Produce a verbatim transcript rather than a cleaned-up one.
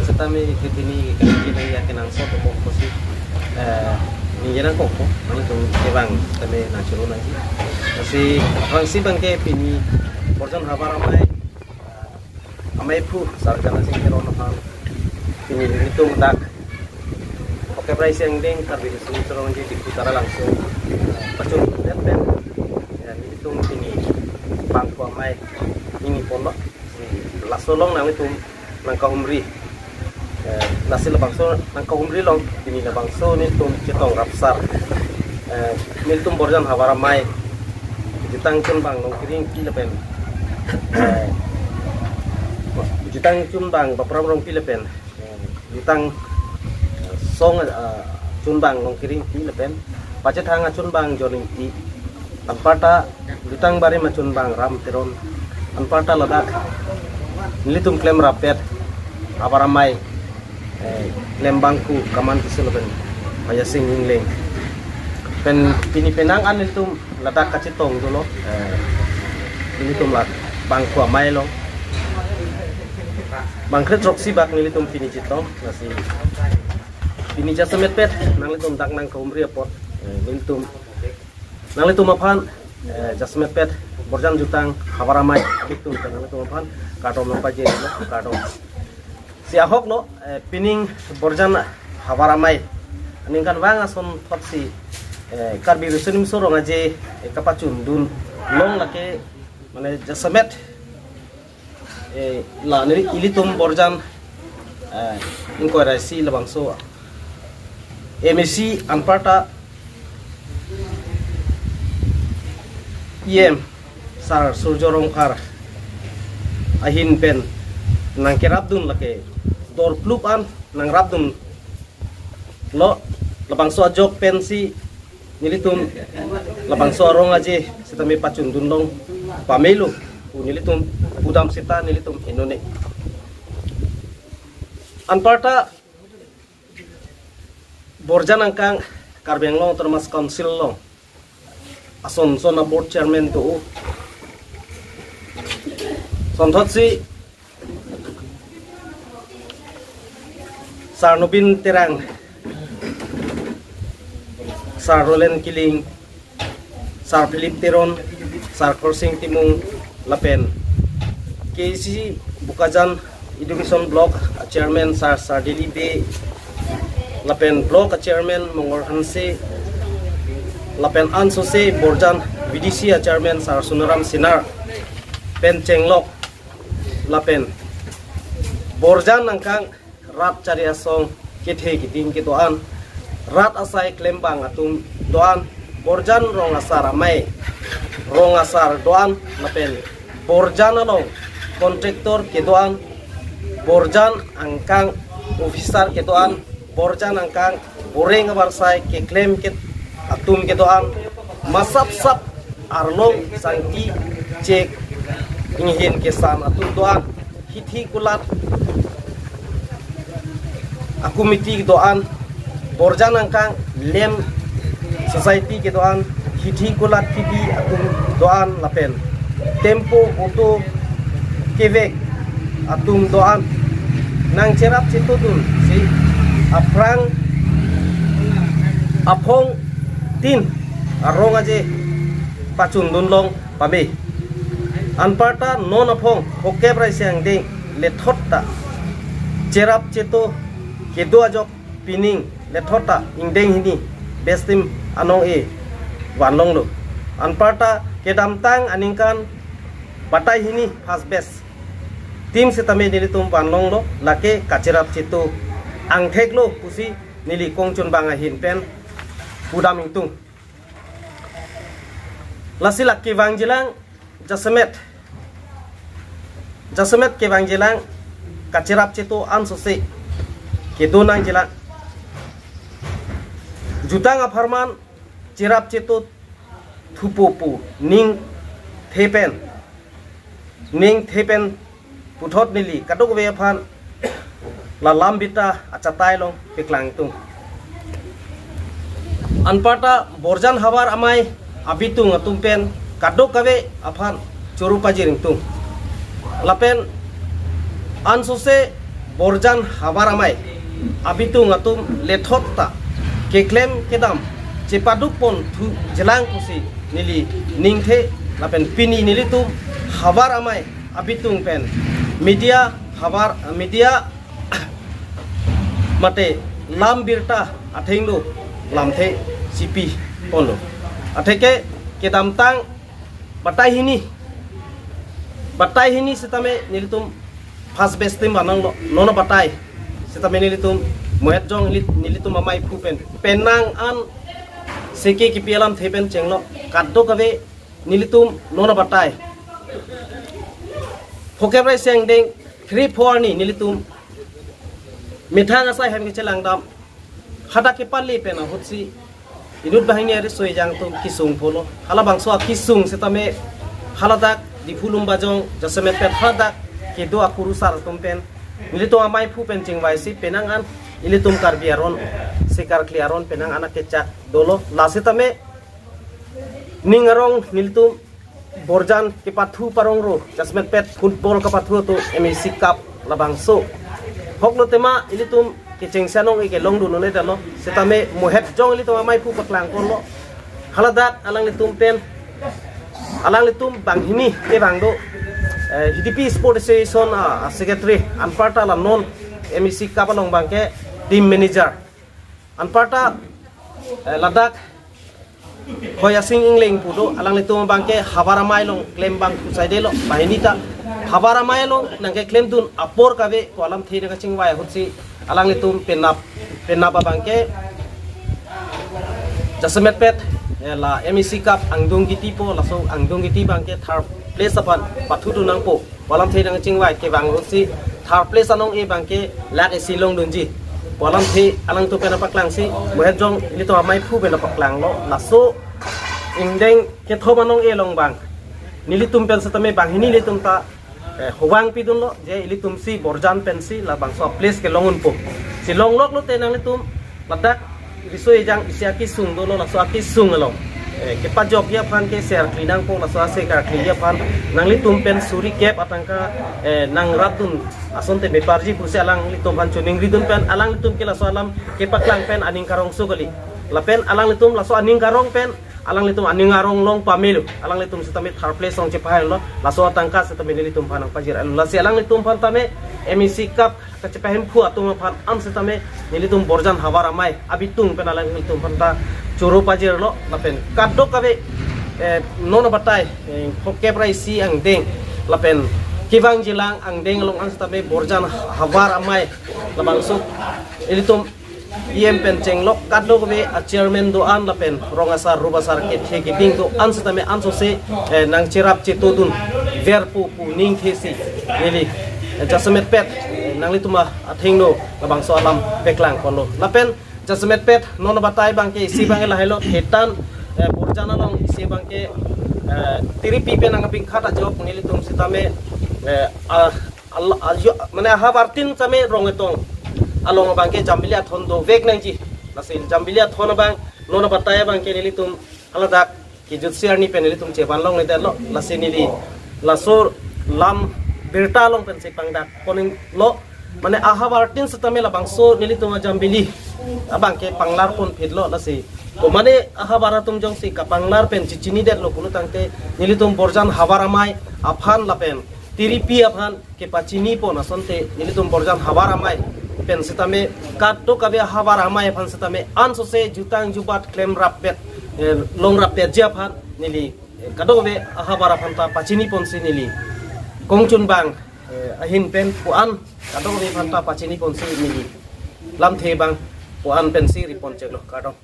Setame ke pini kami kita ya kenang so ko ko si, eh, ningje nangkokpo, nanglitum kevang setame nangchoro nangji. Lasi aphrangsi abangke pini Borjan Havar Amei, eh, Amei Phu Sar Jana Sing Teron aphan pini nelitum dak Phongkep Raisi angdeng Karbi Riso Nimso Rong Aje Diphu Taralangso pachun det pen, ya, nelitum pini bangphu amei ningje ponlo. Laso along nanglitum nangkahumri. Eh, lasi labangso nangkahumri along pini labangso nelitum chetong rapsar. Eh, nelitum Borjan Havar Amei jutang chunbang Longkiringpi lapen, eh, jutang chunbang Bapram Rongpi lapen, eh, jutang, eh, song, eh, chunbang Longkiringpi lapen pachethang achunbang John Ingti, anparta jutang barim achunbang Ram Teron, anparta ladak nelitum klemrappet Havar Amei, eh, klembangku Kaman Tisso lapen Payasing Engleng pen pini penang an nelitum ladak kachetong dolo, eh, nelitum la bangphu amei along bangkre throksi bak nelitum pini chetong. Lasi pini jasemetpet nanglitum dak nangkahumri apot, eh, nelitum nanglitum aphan, eh, jasemetpet Borjan jutang Havar Amei abitung pen nanglitum aphan kardom nangpajirlo, kardom. Si ahoklo, eh, pining Borjan Havar Amei aningkanvang asonthotsi, eh, Karbi Riso Nimso Rong Aje, eh, kapachundun long lake, mane jasemet, eh, la neli ilitum Borjan, eh, Ingkoi Raisi labangso M A C anparta E M Sar Surjya Rongphar ahin pen nangkerapdun lake dorplup an nangrapdunlo, labangso ajok pensi nelitum labangso arong aje setame pachundun long pamelo pu nelitum pudam seta nelitum henone. Anparta Borjan angkang Karbi Anglong Autonomous Council along ason son a board chairman do, sonthotsi Sar Nobin Terang, Sar Roland Killing, Sar Philip Teron, Sar Khorsing Timung lapen K A C C Bokajan Education Block a Chairman Sar Sardili Bey lapen Block a Chairman Mongol Hanse lapen ansose Borjan V D C a Chairman Sar Sunaram Sinar pen chenglok lapen Borjan angkang rat chari asong kethe keding kedo-an, rat asai klembang atum do-an, Borjan rong asar amei, rong asar do-an lapen Borjan along contractor kedo-an, Borjan angkang officer kedo-an, Borjan angkang boreng abarsai keklem ket atum kedo-an, masap sap arlong sangti chek inghin kesan atum do-an, hithi kulat a committee do-an, Borjan angkang lem society kedo-an, hithi kulat kidi atum do-an lapen tempo auto kevek atum do-an nangcherap chetodunsi aphrang aphongtin arong aje pachundun long pame. Anparta non aphong Phongkep Raisi angdeng lethot ta cherap cheto kedo ajok pining lethot ta ingdeng hini best team anong e vanlonglo. Anparta kedamtang aningkan batai hini first best team setame nelitum vanlonglo, lake kacherap cheto angtheklo pusi neli kongchunbang ahin pen pudam ingtung. Lasi lake vangjilang jasemet, jasemet kevangjilang kacherap cheto ansose kedo nangjilang. Jutang apharman cherap cheto thupo pu ning thepen, ning thepen puthot neli kadokave aphan la lam bita achatai along peklangtung. Anparta Borjan Havar Amei abitung atum pen kadokave aphan choro pajir ingtung. Lapen ansose Borjan Havar Amei abitung atum lethot ta keklem kedam chepaduk pon thu jelang pusi neli ningthe lapen pini nelitum Havar Amei abitung pen media havar media mate lam birta athengno lamthe chipi ponlo. Atheke kedamtang batai hini, batai hini setame nelitum first batch team bananglo, nono batai setame nelitum mohet jong neli- nelitum amei phu pen penang an seke kipi alamthe pen chenglo, kadokave nelitum nono batai phokep rai seng deng three four ni nelitum methang asai hem kechelangdam hadak kepali pen ahutsi inut banghini ari soi jang atum kisung polo. Halabangso akisung setame haladak Diphu Lumbajong jasemet pen hadak kedo akurusar atum pen nelitum amei phu pen chingvaisi penang an ilitum Karbi aron, se Karkli aron penang an akechak dolo. La setame ning arong nelitum Borjan kepathu parong ro, jasemet pen football kepathu atum M A C Cup labangso. Hoklo tema ilitum kechengsi anong-e kelongdun un-edetlo. Setame mohet jong ilitum amei phu paklang ponlo. Haladak alanglitum pen, alanglitum banghini kevang do, eh, Hidipi Sport Association a, a secretary, anparta la non M A C Cup along abangke team manager, anparta, eh, ladak Hoi Asing Ingleng pu do, alanglitum abangke Havar Amei along klem bang kusai delo, banghini ta Havar Amei along nangkeklemdun apor kave pu alamthe nangkachingvai ahutsi alanglitum penap, penap abangke jasemet pen, eh, la M A C Cup angdung kiti po, laso angdung kiti abangke third place aphan pathudun nangpo pu alamthe nangchingvai kevang ahutsi third place anong-e abangke lakh isi longdunji pu alamthe alangtum pen apaklangsi mohet jong nelitum amei phu pen apaklanglo. Laso ingdeng kethom anong-e along abang nelitum pen setame banghini nelitum ta, eh, hobang pidunlo je ilitum si Borjan pensi labangso place kelong unpo. Si longloklo te nanglitum ladak riso ejang isi akisung dolo, laso akisung along, eh, kepajokji aphan ke se Karkli nangpo, laso ase Karkli aphan nanglitum pen suri kep atangka, eh, nangrapdun asonte meparji pusi alanglitum aphan choningridun pen alanglitum ke laso alam kepaklang pen aning karongso kali. Lapen alanglitum laso aning karong pen alanglitum aning arong long pamelo, alanglitum setame third place along chepahailo, laso atangka setame nelitum aphan nangpajir-elo. Lasi alanglitum aphan tame M A C Cup kachepahemphu atum aphan an setame nelitum Borjan Havar Amei abitung pen alanglitum aphan ta choro pajirlo, lapen kadokave, eh, nono batai, eh, phokep rai isi angdeng lapen kevang jilang angdeng along an setame Borjan Havar Amei labangso ilitum E M pen chenglok kadokave a chairman do-an lapen rong asar rup asar kethe keding do-an setame ansose, eh, nangcherap chetodun verpo pu ningthesi neli, eh, jasemet pen, eh, nanglitum athengno labangso alam paklang ponlo. Lapen jasemet pen nono batai abangke isi abangke lahailo, thetan, eh, Borjan along isi abangke, eh, tiripi pen nangpingkhat ajok nelitum setame, eh, ah, al- ajo mane ahavar tin tame Rong-etong along abangke Jambili Athon dovek nangji. Lasi Jambili Athon abang nono batai abangke nelitum haladak kejutsi arni pen nelitum chevan longledetlo. Lasi neli laso lam birta along pensi pangdak ponlo. Mane ahavar tin setame labangso nelitum a Jambili abangke panglar ponphitlo. Lasi ko mane ahavar atum jongsi kapanglar pen chechinidetlo pulo tangte nelitum Borjan Havar Amei aphan lapen tiripi aphan kepachini pon asonte nelitum Borjan Havar Amei pen setame kadokave ahavar amei aphan setame ansose jutang jubat klemrap bet, eh, longrap betji aphan neli, eh, kadokave ahavar aphan ta pachini ponsi neli kongchun bang, eh, ahin pen pu-an kadokave aphan ta pachini ponsi neli lamthe bang pu-an pensi ripon cheklo, kardom.